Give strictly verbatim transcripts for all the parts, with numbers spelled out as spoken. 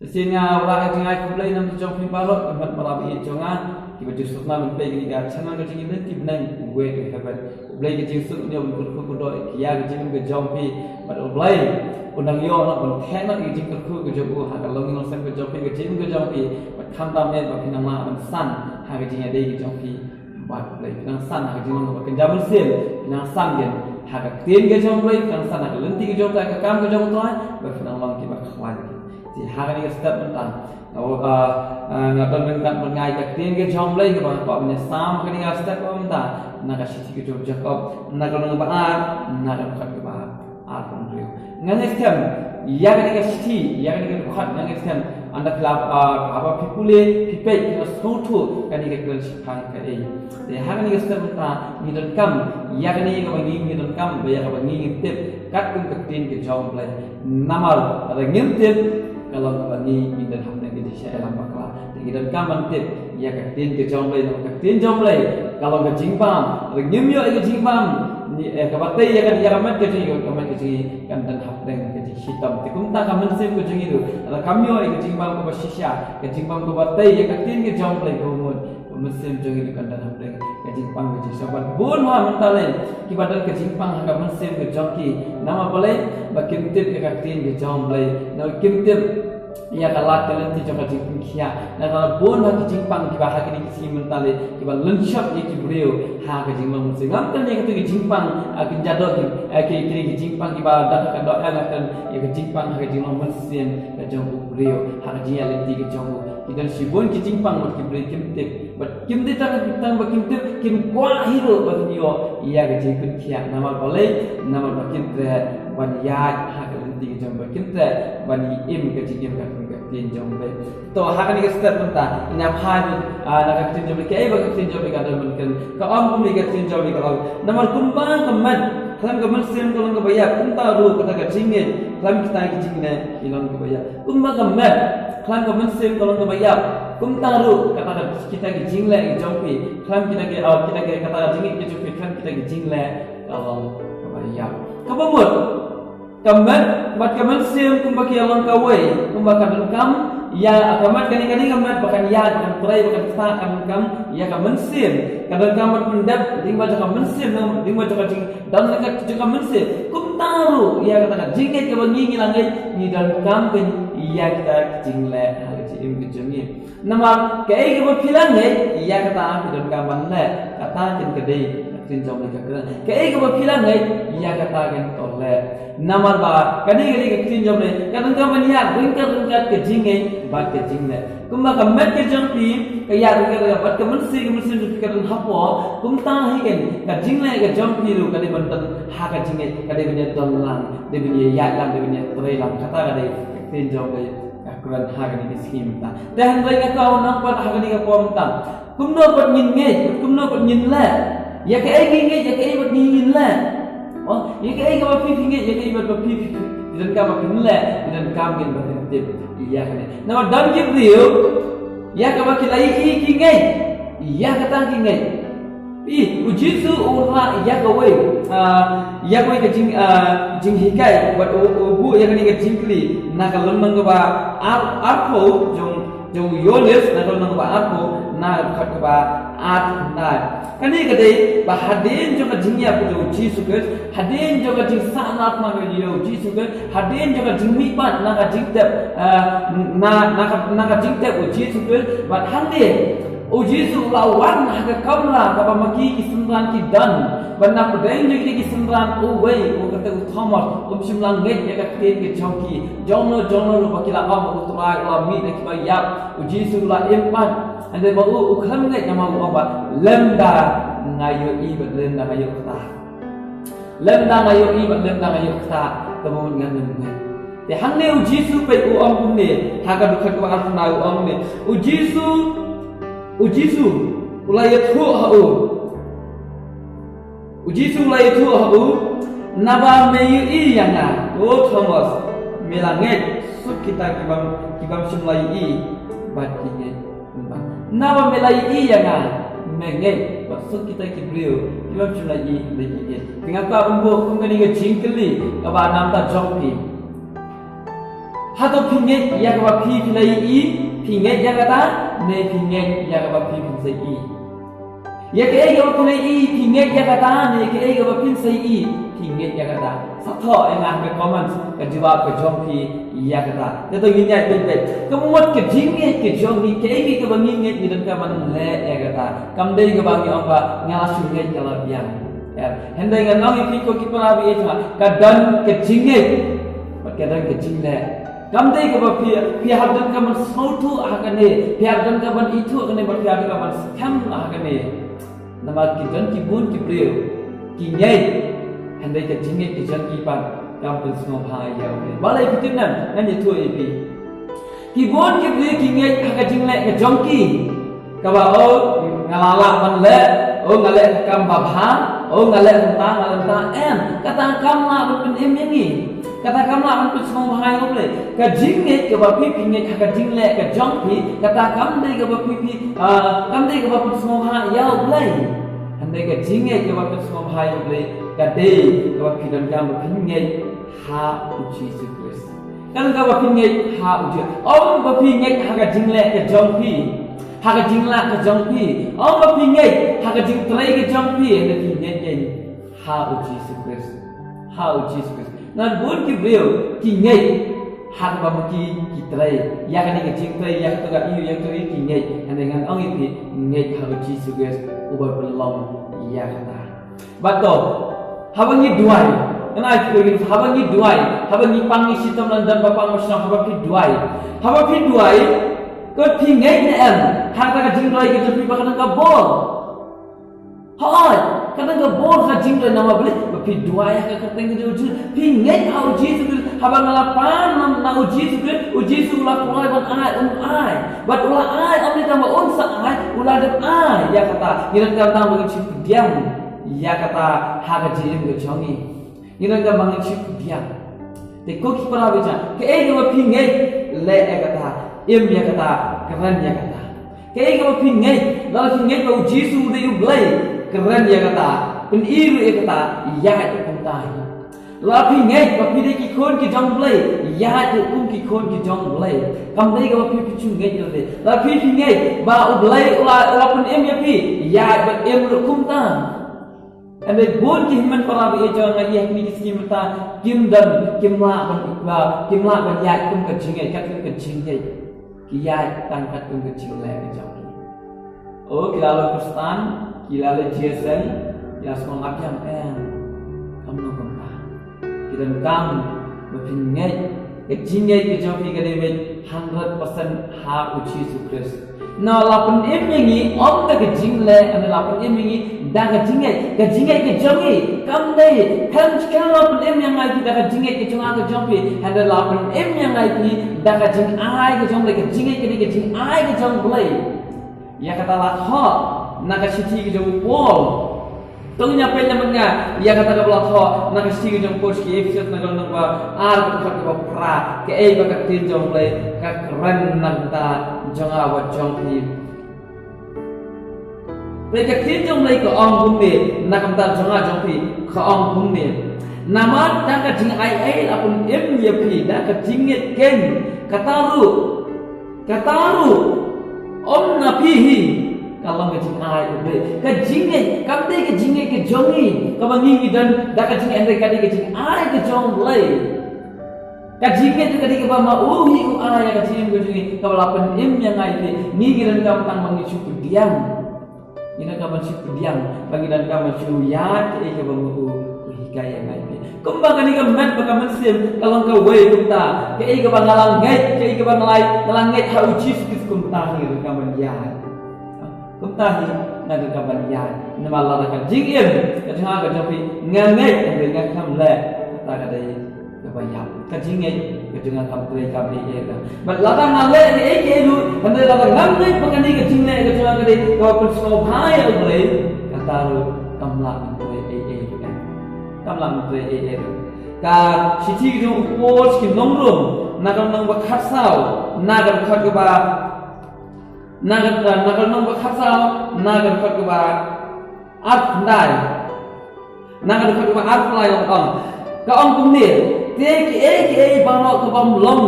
Shisien nga wanrah ka jingai khublei na bynta jong phi baroh, ki mat ba la ïeit jong nga, kiba ju sngewtynnat ban peit ïa kane ka channel ka jingim lynti bneng, Way to Heaven. Khublei ka jingsuk, ngi ïa ban kyrkhu kyrdoh ïa ka jingim ka jong phi, bad U Blei un nang ïoh ban theh noh ïa ka jingkyrkhu ka jong u ha ka longïing longsem ka jong phi, ka jingim ka jong phi, bad khamtam eh ba phin nang lah ban san ha ka jingïadei ka jong phi bad U Blei. Phin nang san ha ka jinglong kaba kynja mynsiem, phin nang san kein ha ka ktien ka jong U Blei, phin nang san ha ka lynti ka jong U Trai, ka kam ka jong U Trai, bad phin nang long kiba khlaiñ. Te ha kane ka step mynta, nga, ah, ah, nga don ryngkat bad nga ïa ka ktien ka jong U Blei kaba nga kwah ban ïasam ha kane ka step mynta na ka shithi ka jong u Jakob, na ka lynnong ba ar, na ka dkhot kaba ar, arphew hynriew. Nga ngeit skhem ïa kane ka shithi, ïa kane ka dkhot, nga ngeit skhem ynda phi la, ah, haba phi pule, phi peit, phi la sngewthuh kane ka kren shaphang kaei. Te ha kane ka step mynta ngi donkam ïa kane kaba ngi, ngi donkam ba ïa kaba ngi ngin tip katkum ka ktien ka jong U Blei. Namar lada ngim tip, ka long kaba ngi, ngi don hapdeng ka jingshah ïalam bakla. Te ngi donkam ban tip ïa ka ktien ka jong U Blei, namar ka ktien jong U Blei ka long ka jingbam. Lada ngim ïoh ïa ka jingbam, ngi, eh, kaba tei ïa ka, ïa ka met ka jong ngi, ka met ka jong ngi kan don hapdeng ka jingshitom. Te kumta ka mynsiem ka jong ngi ruh, lada kam ïoh ïa ka jingbam kaba shisha, ka jingbam kaba tei ïa ka ktien ka jong U Blei kaba mut, ka mynsiem jong ngi ruh kan don hapdeng ka jingpang ka jingshitom. Bun ha mynta lei kiba don ka jingpang ha ka mynsiem ka jong ki. Namar balei? Ba kim tip ïa ka ktien ka jong U Blei. Namar kim tip ïa ka lad ka lynti jong ka jingpynkhiah. Namar bun ha ki jingpang kiba ha kine ki sngi mynta lei kiba lynshop ïa ki briew ha ka jinglong mynsiem. Ngam kren ïa kito ki jingpang, ah, kynja doh ki, ah, ki, kine ki jingpang kiba don ha ka dohnud, nga kren ïa ka jingpang ha ka jinglong mynsiem ka jong u briew, ha ka jingïaid lynti ka jong u. Ki don shibun ki jingpang bad ki briew kim tip. Bad kim dei tang, tang ba kim tip, kim kwah hi ruh ban ïoh ïa ka jingpynkhiah. Namar balei? Namar ba kim treh ban ïaid ha ka lynti ka jong, ba kim treh ban im ka jingim katkum ka ktien jong U Blei. To ha kane ka step mynta, ïa phai, ah, na ka ktien jong U Blei, kaei ba ka ktien jong U Blei ka don ban kren. Ka ong kumne ka ktien jong U Blei, ka ong, namar kumba ka met khlem ka mynsiem ka long kaba ïap, kumta ruh kata ka jingngeit khlem kita ki jingleh ki long kaba ïap. Kumba ka met khlem ka mynsiem ka long kaba ïap, kumta ruh kata ka, kita ki jingleh ki jong phi khlem kita ki, ah, kita ki, kata ka jingngeit ki jong phi khlem kita ki jingleh ka long kaba ïap. Kaba mut, ka met bad ka mynsiem kumba ki ïa long kawei, kumba ka donkam ïa ka met, kane, kane ka met ba kan ïaid, ba kan trei, ba kan ktah, ka donkam ïa ka mynsiem. Ka donkam ban pyndep lyngba jong ka mynsiem, lyngba jong ka jing don ryngkat jong ka mynsiem. Kumta ruh ïa kata ka jingngeit kaba ngi, ngi la ngeit, ngi donkam ban ïa kita ki jingleh ha ka jingim ka jong ngi. Namar kaei kaba phi la ngeit, ïa kata phi donkam ban leh. Kata kein ka dei ka ktien jong U Blei ka kren. Kaei kaba phi la ngeit, ïa kata kein to leh. Namar ba kane ka dei ka ktien jong U Blei, ka donkam ban ïaid ryngkat ryngkat ka jingngeit bad ka jingleh. Kumba ka met ka jong phi ka ïaid ryngkat ryngkat bad ka mynsiem, ka mynsiem jong phi ka don hapoh, kumta hi kein ka jingleh ka jong phi ruh ka dei ban don ha ka jingngeit, ka dei ban ïa don lang, dei ban ïa ïaid lang, dei ban ïa trei lang. Kata ka dei ka ktien jong U Blei ka kren ha kane ka sngi mynta. Te hynrei nga kwah ban ong pat ha kane ka por mynta, kumno pat ngin ngeit, kumno pat ngin leh? Ïa kaei ngin ngeit, ïa kaei pat ngin leh? Oh, ïa kaei kaba phi phi ngeit, ïa kaei pat ba phi phi, phi donkam ba phin leh, phi donkam kein ba phin tip ïa kane. Namar don ki briew, ïa kaba ki la ïohi ki ngeit, ïa kata ki ngeit. Phi, U Jisu u wanrah ïa kawei, ah, ïa kawei ka jing, ah, jinghikai, bad u, u buh ïa kane ka jingkylli na ka lynnong kaba ar, arphew jong, jong u Ïoannis, na ka lynnong kaba arphew, na ka dkhot kaba arphew khyndai. Kane ka dei ba hadien jong ka jingïap ka jong U Jisu Khrist, hadien jong ka jingsah na ka kmie ka jong U Jisu Khrist, hadien jong ka jingmihpat na ka jingtep, ah, na, na ka, na ka jingtep U Jisu Khrist, bad hangne U Jisu u la wan ha ka kamra kaba ma ki, ki synran ki don, bad na pdeng jong kine ki synran uwei, u kyrteng u Thomas, um shym la ngeit ïa ka ktien ka jong ki. Jong no jong no ruh ba ki la ong ba U Trai u la mih na kiba ïap, U Jisu u la im pat. Hynrei ma u, u khlem ngeit, namar u ong ba lymda nga ïohi bad lymda nga ïoh ktah. Lymda nga ïohi bad lymda nga ïoh ktah, kaba mut ngan ym ngeit. Te hangne U Jisu peit u ong kumne, ha ka dkhot kaba arphew khyndai u ong kumne. U Jisu, U Jisu u la ïathuh ha u. U Jisu u la ïathuh ha u, naba me ïohi ïa nga, ko Thomas, me la ngeit, suk kita ki bym, ki bym shym la ïohi bad ki ngeit. Naba me la ïohi ïa nga, me ngeit, bad suk kita ki briew ki bym shym la ïohi, me ngeit. Te nga kwah ban buh kum kane ka jingkylli kaba na ka bynta jong phi. Hato phi ngeit ïa kaba phi phi la ïohi, phi ngeit ïa kata, ne phi ngeit ïa kaba phi phi sa ïohi? Ïa kaei kaba phi la ïohi, phi ngeit ïa kata, ne ïa kaei kaba phi sa ïohi, phi ngeit ïa kata? Sa thoh ïa nga ha ka comment ka jubab ka jong phi ïa kata. Te to ngin ïa peit peit. Ka mut ka jingngeit ka jong ngi, kaei kaei kaba ngi ngeit ngi donkam ban leh ïa kata. Kam dei kaba ngi ong ba nga la shu ngeit ka la biang. Hynrei ngan ong ïa phi ko ki para bangeit, ka don ka jingngeit bad ka don ka jingleh. Kam dei kaba phi, phi hap donkam ban sngewthuh ha kane, phi hap donkam ban ithuh ha kane, bad phi hap donkam ban skhem ha kane. Namar ki don ki bun ki briew ki ngeit, hynrei ka jingngeit ka jong ki pat kam pynsngewbha ïa U Blei. Balei phi tip? Ngan ïathuh ïa phi. Ki bun ki briew ki ngeit ha ka jingleh ka jong ki. Kaba, o, nga la lah ban leh, o, nga leh ka kam babha, o, nga leh mynta, nga leh mynta, em. Kata kam lah ban pynim ïa ngi. Kata kam lah ban pynsngewbha ïa U Blei. Ka jingngeit kaba phi phi ngeit ha ka jingleh ka jong phi, kata kam dei kaba phi phi, ah, kam dei kaba pynsngewbha ïa U Blei. Hynrei ka jingngeit kaba pynsngewbha ïa U Blei ka dei kaba phi donkam ba phi ngeit ha U Jisu Khrist. Kan kaba phi ngeit ha U Jisu. Ym ba phi ngeit ha ka jingleh ka jong phi, ha ka jinglah ka jong phi. Ym ba phi ngeit ha ka jingtrei ka jong phi, hynrei phi ngeit ha U Jisu Khrist. Ha U Jisu Khrist. Ngan bun ki briew ki ngeit ha kaba ma ki ki trei. Ïa kane ka jingtrei, ïa kato ka ïoh, ïa kato ki ngeit. Hynrei ngan ong ïa phi, ngeit ha U Jisu Khrist uba pynlong ïa kata. Bad to, haba ngi duwai, kane ai phi, haba ngi duwai, haba ngi pang ngi shitom lane don ba pang ba shnong, haba phi duwai, haba phi duwai, ko phi ngeit ne em ha kata ka jingduwai ka jong phi ba ka don ka bor? Hooid, ka don ka bor ka jingduwai namar balei? Ba phi duwai ha ka kyrteng ka jong U Jisu. Phi ngeit ha U Jisu Khrist, haba nga la pan na, na U Jisu Khrist, U Jisu u la kloi ban ai, un ai. Bad u la ai, ym dei tang ba un sa ai, u la dep ai ïa kata. Ngi donkam tang ba ngin shu pdiang ïa kata ha ka jingim ka jong ngi. Ngi donkam ba ngin shu pdiang. Te ko ki para bangeit, kaei kaba phi ngeit, leh ïa kata, im ïa kata, kren ïa kata. Kaei kaba phi ngeit, lada phi ngeit ba U Jisu u dei U Blei, kren ïa kata, pyni ruh ïa kata, ïaid ruh kumta hi. Lada phi ngeit ba phi dei ki khun ki jong U Blei, ïaid ruh kum ki khun ki jong U Blei. Kam dei kaba phi phi shu ngeit ïa lade. Lada phi phi ngeit ba U Blei u la, u la pynim ïa phi, ïaid bad im ruh kumta. Hynrei bun ki hynmen para bangeit jong nga ïa kine ki sngi mynta kim don, kim lah ban, ba, kim lah ban ïaid kum ka jingngeit, katkum ka jingngeit. Ki ïaid tang katkum ka jingleh ka jong ki. O, ki la long Khristan, ki la leh jingïaseng, ki la sngewlap ïa em. Kam long kumta. Ki donkam ba phin ngeit, ka jingngeit ka jong phi ka dei beit hundred percent ha U Jisu Khrist. Na la pynim ïa ngi ym da ka jingleh, na la pynim ïa ngi da ka jingngeit, ka jingngeit ka jong ngi. Kam dei, kam, kam la pynim ïa ngi da ka jingngeit ka jong nga ka jong phi, hynrei la pynim ïa ngi da ka jingai ka jong Blei, ka jingngeit ka dei ka jingai ka jong Blei. Ïa kata la thoh na ka shithi ka jong u Paul. To ngin ïa peit na mynta ïa kata kaba la thoh na ka shithi ka jong u Paul sha ki Ephesus na ka lynnong ba ar, ka dkhot kaba phra, kaei ba ka ktien jong U Blei ka kren na ka bynta jong nga bad jong phi. Peit, ka ktien jong U Blei ka ong kumne na ka bynta jong nga jong phi, ka ong kumne. Namar da ka jingai ei la pynim ïa phi da ka jingngeit keiñ, kata ruh Kata ruh ym na phi hi, ka long ka jingai U Blei. Ka jingngeit kam dei ka jingngeit ka jong ngi, kaba ngi ngi don da ka jingngeit, hynrei ka dei ka jingai ka jong U Blei. Ka jingngeit ka dei kaba ma u hi u ai ïa ka jingim ka jong ngi, kaba la pynim ïa ngi, ngi ngi donkam tang ba ngin shu pdiang. Ngi donkam ban shu pdiang, ba ngi donkam ban shu ïaid kaei kaba ma u u hikai ïa ngi. Kumba kane ka met bad ka mynsiem ka long kawei kumta. Kaei kaba nga la ngeit, kaei kaba nga la, nga la ngeit ha U Jisu Khrist, kumta hi ngi donkam ban ïaid. Kumta hi nga donkam ban ïaid. Namar lada ka jingim ka jong nga ka jong phi nga ngeit, hynrei nga khlem leh, kata ka dei kaba ïap. Ka jingngeit ka jong nga kam trei kam ei ei ruh. Bad lada nga leh ei ei ruh, hynrei lada ngam ngeit ba kane ka jingleh ka jong nga ka dei kaba pynsngewbha ïa U Blei, kata ruh kam lah ban trei ei ei ruh. Kam lah ban trei ei ei ruh. Ka shithi ka jong u Paul sha ki nong Rom, na ka lynnong ba khatsaw, na ka dkhot kaba, na ka, na ka lynnong ba khatsaw, na ka dkhot kaba arphew khyndai. Na ka dkhot kaba arphew lai ka ong. Ka ong kumne, te kiei kiei baroh kaba ym long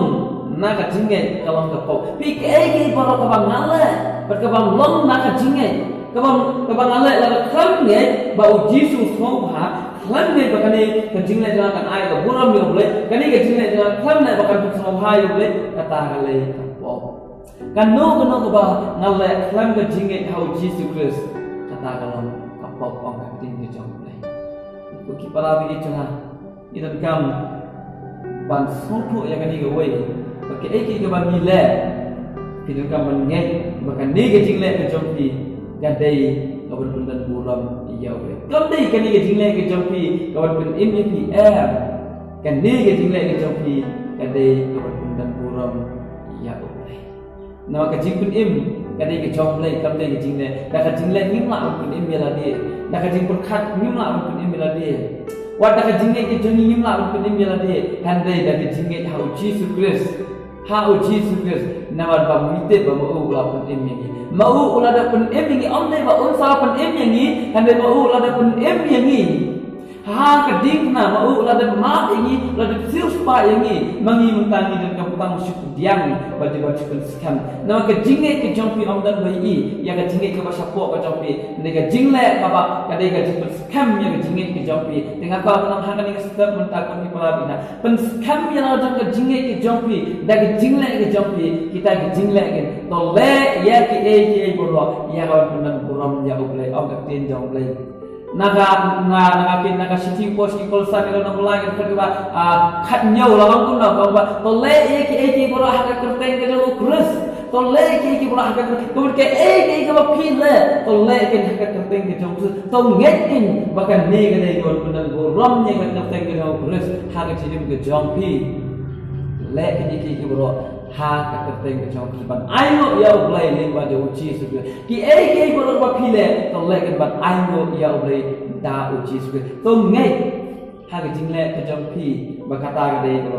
Na ka jingngeit ka long ka pop. Phi, kaei kaei baroh kaba nga leh bad kaba long na ka jingngeit, kaba, kaba nga leh la ka khlem ngeit ba u Jisu u sngewbha, khlem ngeit ba kane ka jingleh jong nga kan ai ka burom ïa U Blei, kane ka jingleh jong nga khlem leh ba kan pynsngewbha ïa U Blei, kata ka long ka pop. Kano kano kaba nga leh khlem ka jingngeit ha u Jisu Khrist, kata ka long ka pop, ong ka ktien ka jong U Blei. Ko ki para bangeit jong nga, ngi donkam ban sngewthuh ïa kane kawei, ba kaei kaei kaba ngi leh, phi donkam ban ngeit ba kane ka jingleh ka jong phi ka dei kaban pyndon burom ïa U Blei. Kam dei kane ka jingleh ka jong phi kaban pynim ïa phi, em. Kane ka jingleh ka jong phi ka dei kaban pyndon burom ïa U Blei. Namar ka jingpynim ka dei ka jong U Blei, kam dei ka jingleh. Da ka jingleh ngim lah ban pynim ïa lade. Da ka jingpyrkhat ngim lah ban pynim ïa lade. Wat da ka jingngeit ka jong ngi ngim lah ban pynim ïa lade. Hynrei da ka jingngeit ha u Jisu Khrist. Ha u Jisu Khrist. Namar ba ngi tip ba ma u u la pynim ïa ngi. Ma u u la da pynim ïa ngi, ym dei ba un sa pynim ïa ngi, hynrei ma u u la da pynim ïa ngi. Ha ka diengphna, ma u u la dep map ïa ngi, u la dep siewspah ïa ngi, ma ngi mynta ngi donkam tang shu pdiang bad, bad shu pynskhem. Namar ka jingngeit ka jong phi ym don ba ïohi ïa ka jingngeit kaba shapoh ka jong phi. Hynrei ka jingleh kaba ka dei ka jingpynskhem ïa ka jingngeit ka jong phi. Te nga kwah ban ong ha kane ka step mynta, ko ki para bangeit, pynskhem ïa la jong ka jingngeit ka jong phi da ka jingleh ka jong phi. Kita ki jingleh kin to leh ïa kiei kiei baroh ïa kaban pyndon burom ïa U Blei, ong ka ktien jong U Blei. Na ka, na, na ka, na ka shithi u Paul sha ki Kolossai, na ka lynnong ba lai, ka dkhot kaba, ah, khathynñiew, la ong kumno, ka ong ba to leh ïa kiei kiei baroh ha ka kyrteng ka jong u Khrist. To leh ïa kiei kiei baroh ha ka kyrteng. Ka mut kaei kaei kaba phi leh, to leh kin ha ka kyrteng ka jong u Khrist. To ngeit kin ba kane ka dei kaban pyndon burom ïa ka kyrteng ka jong u Khrist ha ka jingim ka jong phi. Leh kin ïa kiei kiei baroh ha ka kyrteng ka jong u Khrist, ban ainguh ïa U Blei lyngba jong u Jisu Khrist. Kiei kiei baroh ba phi leh, to leh kin ban ainguh ïa U Blei da u Jisu Khrist. To ngeit ha ka jingleh ka jong phi ba kata ka dei ka,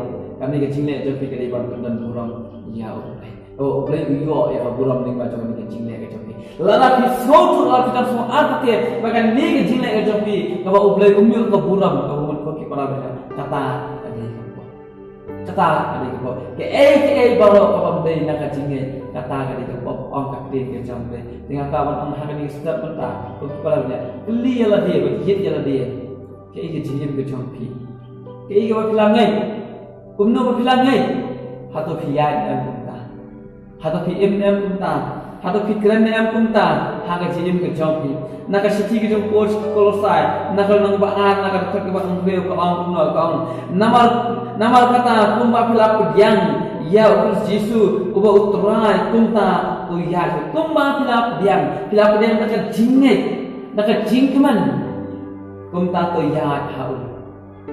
kane ka jingleh jong phi ka dei ban pyndon burom ïa U Blei. U Blei u ïoh ïa ka burom lyngba jong kane ka jingleh ka jong phi. Lada phi sngewthuh, lada phi dang sngewthuh ba kane ka jingleh ka jong phi kaba U Blei um ïoh ka burom, kaba mut, ko ki para bangeit, kata ka dei ka pop. Kata ka dei ka pop. Kaei kaei baroh kaba ym dei na ka jingngeit, kata ka dei ka pop, ong ka ktien ka jong U Blei. Te nga kwah ban ong ha kane ka step mynta, ko ki para bangeit, kylli ïa lade bad ïeit ïa lade. Kaei ka jingim ka jong phi? Kaei kaba phi la ngeit? Kumno ba phi la ngeit? Hato phi ïaid em kumta? Hato phi im em kumta? Hato phi kren em kumta ha ka jingim ka jong phi? Na ka shithi ka jong u Paul sha ki Kolossai, na ka lynnong ba ar, na ka dkhot kaba hynriew, ka ong kumno, ka ong: Namar, namar kata, kumba phi la pdiang ïa u Khrist Jisu uba u Trai, kumta to ïaid. Kumba phi la pdiang, phi la pdiang da ka jingngeit, da ka jingkmen, kumta to ïaid ha u.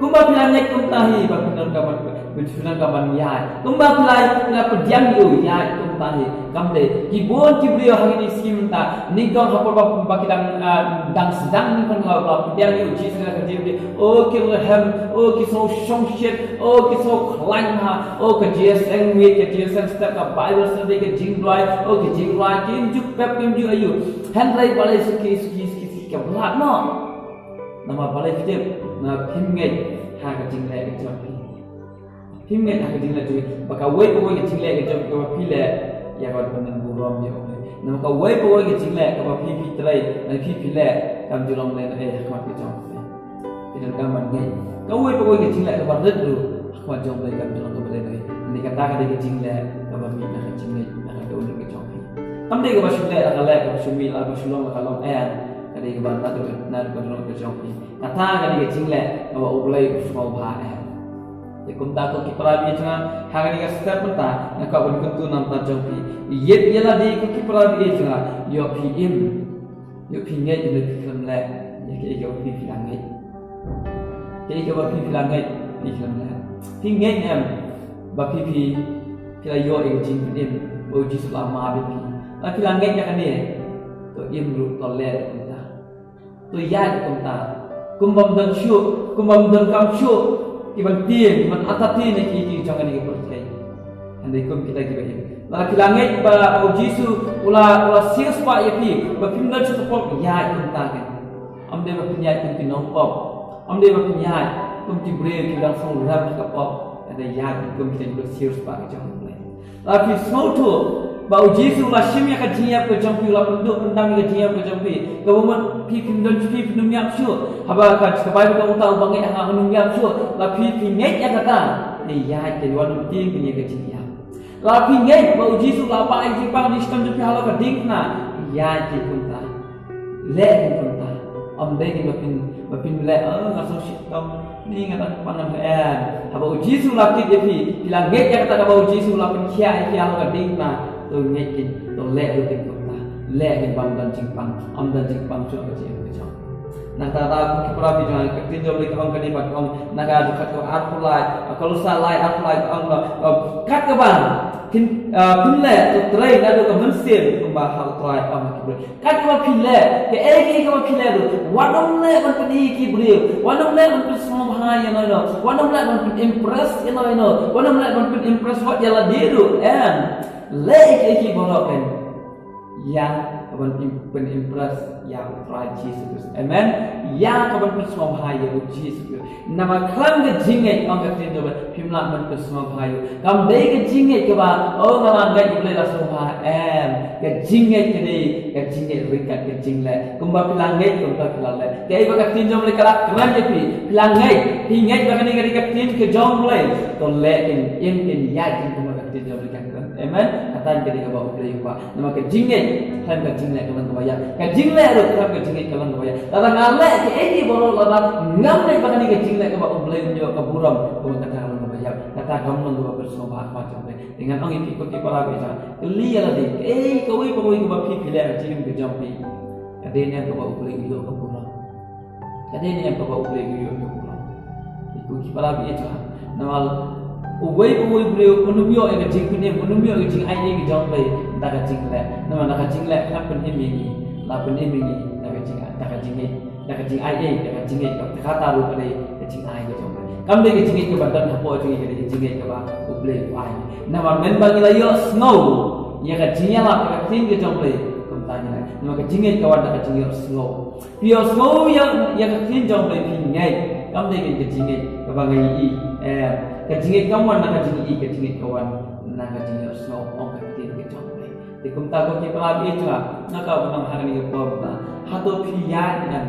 Kumba phi la ngeit kumta hi ba phin donkam ban, ba phin donkam ban ïaid. Kumba phi la, phi la pdiang ïa u, ïaid kumta hi. Kam dei. Ki bun ki briew ha kine ki sngi mynta, nyngkong ha por ba, ba ki dang, ah, dang sdang nyngkong, ba la pdiang ïa u Jisu na ka jingim. O ki rhem, o ki sngew shongshit, o ki sngew khlaiñ ha, o ka jingïaseng miet, ka jingïaseng step, ka Bible study, ka jingduwai, o ka jingduwai, kim ju pep, kim ju aiu. Hynrei balei suki, suki, suki, suki, ka blat noh. Namar balei phi tip? Namar phim ngeit ha ka jingleh ka jong phi. Phim ngeit ha ka jingleh jong phi. Ba kawei pa kawei ka jingleh ka jong phi kaba phi leh, ïa ka ban pyndon burom ïa U Blei. Namar kawei pa kawei ka jingleh kaba phi phi trei, lane phi phi leh, kam ju long lehnohei ha khmat ka jong U Blei. Phi donkam ban ngeit. Kawei pa kawei ka jingleh kaba rit ruh ha khmat jong U Blei kam ju long kaba lehnohei. Hynrei kata ka dei ka jingleh kaba mih na ka jingngeit, na ka dohnud ka jong phi. Kam dei kaba shu leh la ka leh, kaba shu mih la, kaba shu long la ka long, em. Ka dei kaba naduh, naduh ka dohnud ka jong phi. Kata ka dei ka jingleh kaba U Blei u sngewbha, em. Te kumta, ko ki para bangeit jong nga, ha kane ka step mynta nga kwah ban kyntu na ka bynta jong phi. Ïeit ïa lade, ko ki para bangeit jong nga, ïoh phi im, ïoh phi ngeit, ïoh phi khlem leh ïa kaei kaba phi phi la ngeit. Kaei kaba phi phi la ngeit, phi khlem leh. Phi ngeit em ba phi phi, phi la ïoh ïa ka jingpynim, ba u Jisu u la map ïa phi? Lada phi la ngeit ïa kane, to im ruh, to leh ruh kumta. To ïaid kumta. Kumba ym don shuh, kumba ym donkam shuh ki ban tieng, ki ban atatien ïa ki, ki jong kane ka pyrthei. Hynrei kum kita kiba im. Lada phi la ngeit ba u Jisu u la, u la siewspah ïa phi, ba phim don shuh ka pop, ïaid kumta kein. Ym dei ba phin ïaid kum ki nongpop. Ym dei ba phin ïaid kum ki briew ki dang sngewrem ha ka pop. Hynrei ïaid kum kita kiba siewspah ka jong U Blei. La phi sngewthuh ba u Jisu u la shim ïa ka jingïap ka jong phi, u la pynduh pyndam ïa ka jingïap ka jong phi. Kaba mut phi phim don, phi phim ïap shuh. Haba ka, ka Baibl ka ong, uta uba ngeit ha nga um ïap shuh. La phi, phi ngeit ïa kata, te ïaid te, wat nym tieng ïa ka jingïap. La phi ngeit ba u Jisu u la pah ïa ka jingpang, ïa ka shitom jong phi halor ka diengphna, ïaid te kumta. Leh te kumta. Ym dei ba phin, ba phin leh, oh, nga sngewsih shitom, ni nga dang pang, em. Haba u Jisu u la kit ïa phi, phi la ngeit ïa kata kaba u Jisu u la pynkhiah ïa phi halor ka diengphna, to ngeit te, to leh ruh te kumta. Leh te bym don jingpang, ym don jingpang shuh ha ka jingim ka jong. Na kata, ko ki para bangeit, ka ktien jong U Blei ka ong kane, ba ka ong na ka dkhot kaba arphew lai, Kolossai lai arphew lai, ka ong ba, kat kaba phin, ah, phin leh, to trei naduh ka mynsiem kumba ha U Trai, ong ha ki briew. Kat kaba phi leh, kaei kaei kaba phi leh ruh, wat nym leh ban pyni ïa ki briew, wat nym leh ban pynsngewbha ïano ïano, wat nym leh ban pynimpress ïano ïano, wat nym leh ban pynimpress wat ïa lade ruh, em. Leh ïa kaei kaei baroh, em, ïa kaban im-, pynimpress ïa U Trai Jisu Khrist. Amen. Ïa kaban pynsngewbha ïa U Jisu Khrist. Namar khlem ka jingngeit, ong ka ktien jong U Blei, phim lah ban pynsngewbha ïa u. Kam dei ka jingngeit kaba, oh, nga la ngeit, U Blei la sngewbha, em. Ka jingngeit ka dei ka jingngeit ryngkat ka jingleh. Kumba phi la ngeit, kumta phi la leh. Kaei ba ka ktien jong U Blei ka la kren ïa phi, phi la ngeit, phi ngeit ba kane ka dei ka ktien ka jong U Blei, to leh te, im te, ïaid te kumba ka ktien jong U Blei ka kren. Amen. Kata ka dei kaba U Blei u kwah. Namar ka jingngeit khlem ka jingleh ka long kaba ïap. Ka jingleh ruh khlem ka jingngeit ka long kaba ïap. Lada nga leh kaei kaei baroh, lada ngam ngeit ba kane ka jingleh kaba U Blei un ïoh ka burom, kumba kata ka long kaba ïap. Kata kam long kaba pynsngewbha ha khmat jong U Blei. Te ngan ong ïa phi, ko ki para bangeit, kylli ïa lade, kaei kawei pa kawei kaba phi, phi leh ha ka jingim ka jong phi, ka dei ne em kaba U Blei u ïoh ka burom? Ka dei ne em kaba U Blei u ïoh ka burom? Ko ki para bangeit, namar uwei pa uwei u briew un ym ïoh ïa ka jingpynim, un ym ïoh ïa ka jingai ei ka jong U Blei da ka jingleh. Namar da ka jingleh khlem pynim ïa ngi, la pynim ïa ngi da ka jing, da ka jingngeit, da ka jingai ei, da ka jingngeit. Kata ruh ka dei ka jingai ka jong U Blei. Kam dei ka jingngeit kaba don hapoh jong ngi, ka dei ka jingngeit kaba U Blei u ai. Namar mynba ngi la ïohsngew ïa ka jingïalap, ïa ka ktien ka jong U Blei, kumta ngi leh. Namar ka jingngeit ka wan da ka jingïohsngew. Phi ïohsngew ïa, ïa ka ktien jong U Blei, phi ngeit. Kam dei ka jingngeit kaba ngi ïohi, em. Ka jingngeit kam wan na ka jingïohi, ka jingngeit ka wan na ka jingïohsngew, ong ka ktien ka jong U Blei. Te kumta, ko ki para bangeit, nga kwah ban ong ha kane ka por mynta, hato phi ïaid ne em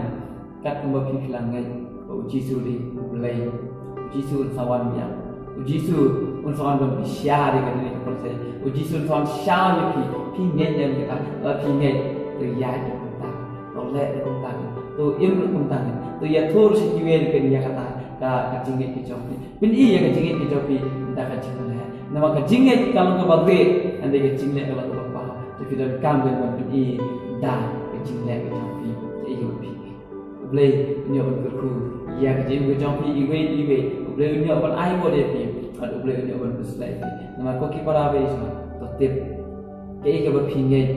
kat kumba phi, phi la ngeit ba U Jisu u dei U Blei? U Jisu un sa wan biang. U Jisu un sa wan ban pynshai ïa kane ka pyrthei. U Jisu un sa wan shaw ïa phi. Phi ngeit ne em kata? Lada phi ngeit, to ïaid ruh kumta, to leh ruh kumta, to im ruh kumta, to ïathuh sha kiwei ruh ïa kata, ka, ka jingngeit ka jong phi. Pyni ïa ka jingngeit ka jong phi da ka jingleh. Namar ka jingngeit ka long kaba rieh, hynrei ka jingleh ka long kaba paw. Te phi donkam ban pyni da ka jingleh ka jong phi kaei kaba phi ngeit. U Blei un ïoh ban kyrkhu ïa ka jingim ka jong phi iwei iwei. U Blei un ïoh ban ai bor ïa phi, bad U Blei un ïoh ban pynsleh ïa phi. Namar, ko ki para bangeit, to tip, kaei kaba phi ngeit,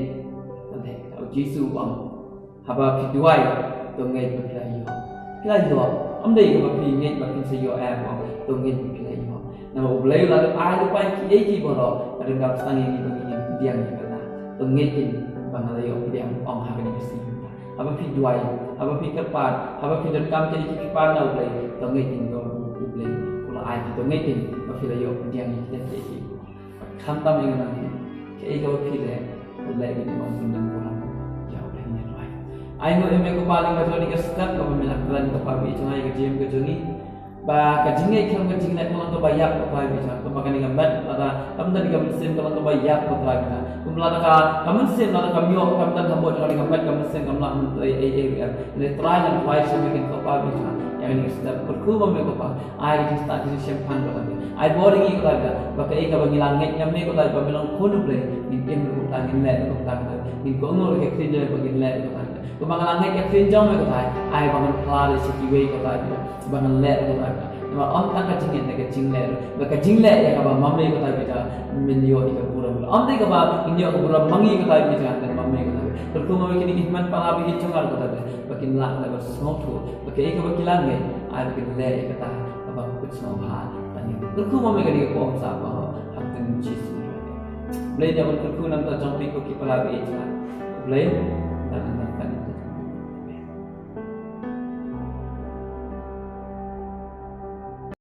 u Jisu u ong, haba phi duwai, to ngeit ba phi la ïoh. Phi la ïoh. Ym dei kaba phi ngeit ba phin sa ïoh, em, u ong, to ngeit ba phi la ïoh. Namar U Blei u la dep ai lypa ïa kiei kiei baroh, ka donkam tang ïa ngi ba ngin pdiang ïa kata. To ngeit ïa ngi ba nga la ïoh pdiang, ong ha kane ka sngi. Haba phi duwai, haba phi kyrpad, haba phi donkam kaei kaei ba phi pan na U Blei, to ngeit ïa ngi ba U Blei u la ai, to ngeit ïa ngi ba phi la ïoh pdiang ïa kita kiei kiei. Khamtam ïa nga, kaei kaba phi leh, to leh ïa ngi ba ngin pyndonkam ïa U Blei, ngin duwai. Ai nguh ïa me ko Pa, lyngba jong kane ka step kaba me la kren, ko Pa, bad ïa ka jingim ka jong ngi. Ba ka jingngeit khlem ka jingleh ka long kaba ïap, ko Pa, bad ïa ka met, lada kam don ïa ka mynsiem ka long kaba ïap, ko Trai, bad ïa ka. Kumba lada ka, ka mynsiem lada kam ïoh, kam don hapoh jong ka met, ka mynsiem kam lah ban trei ei ei ruh, em. Hynrei Trai, ngan duwai sha me keiñ, ko Pa, bad ïa ka. Ïa kane ka step, kyrkhu ma me, ko Pa. Ai ka jingstad ka jingshemphang, ko Trai. Ai bor ïa ngi, ko Trai, ba kaei kaba ngi la ngeit na me, ko Trai, ba me long Khun U Blei, ngin im ruh kumta, ngin leh ruh kumta, ko Trai. Ngin kohnguh ïa ka ktien jong me, ba ngin leh ruh kumta. Kumba nga la ngeit ïa ka ktien jong me, ko Trai, ai ba ngan phla ïa sha kiwei, ko Trai, ba ngan leh ruh, ko Trai. Namar ym tang ka jingngeit, ka jingleh ruh. Ba ka jingleh ïa kaba ma me, ko Trai, bad ïa ka, men ïoh ïa ka burom. Ym dei kaba ngin ïoh ka burom ma ngi, ko Trai, bad ïa ka, ma me, ko Trai. Kyrkhu ma me kine ki hynmen para bangeit jong nga, ko Trai, ba kin lah ban sngewthuh ba kaei kaba ki la ngeit, ai ba kin leh ïa kata kaba pynsngewbha ïa ngi. Kyrkhu ma me kane ka por, sa ba ha ka kyrteng U Jisu. Blei, ngi ïa ban kyrkhu na ka bynta jong phi, ko ki para bangeit jong nga. Blei,